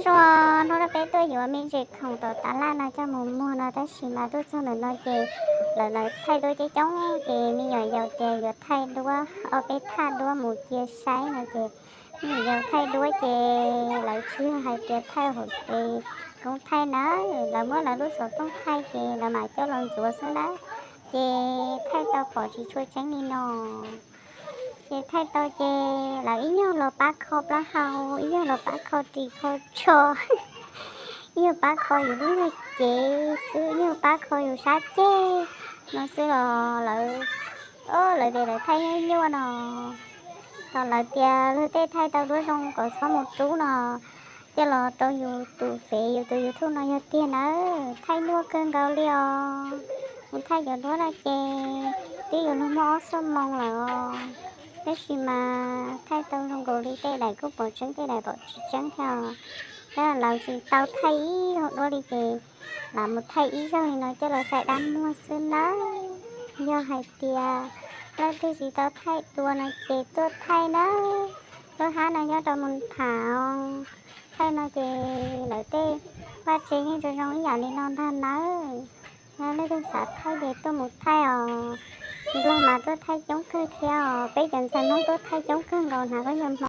Zoo, hnub no peb tuaj yuav me ntsis khoom tom tas laj no coj mus muag no, tab sis mas tuaj txog ntawm no ces lawv, lawv thaij duab coob coob ces me nyuam yaus tias yuav thaij duab ob peb thaj duab mus cia saib no ces me nyuam yaus thaij duab ces lawv tsis yog hais tias thaij hauv pes koob thaij na, lawv muab lawv lub xov tooj thaij ces lawv mam coj los ntxuav xwb na. Ces thaij tau pom tsis tshua tseeb li no. Ces thaij tau ces lawv ib nyuag los pab kho plaub hau, ib nyuag los pab kho ris kho tsho, ib nyuag pab kho yus lub lag cev xwb, ib nyuag pab kho yus sab ceg no xwb los lawv, lawv tias lawv thaij nyuaj nyuaj no. Thaum lawv tias luag tej thaij tau duab zoo kom txhob mus rub no, coj los rau yus tus fev yus tus YouTube no yog tiag nawb, thaij nyuaj kawg nkaus li os. Mus thaij cov duab no ces twb yuav luag muaj ob xuab moos lawm os, tab sis mas thaij tau zoo nkaus li tej daim kuj pom tseeb tej daim pom tsis tseeb thiab os. Tab lawv tsis tau thaij ib zaug duab li ces lam mus thaij ib zaug li no coj los saib dab muag xwb nawb. Yog hais tias leej twg tsis tau thaij dua no ces tuaj thaij nawb. Lub hab no nyob rau Moos Pham, thaij no ces lawv tej vaj tse yeej zoo zoo ib yam li no ntag nawb. Yog leej twg xav thaij ces tuaj mus thaij os. Nplog mas tuaj thaij coob kawg thiab os, peb cov ntxhais Hmoob tuaj thaij coob kawg nkaus hnav khaub ncaws Hmoob.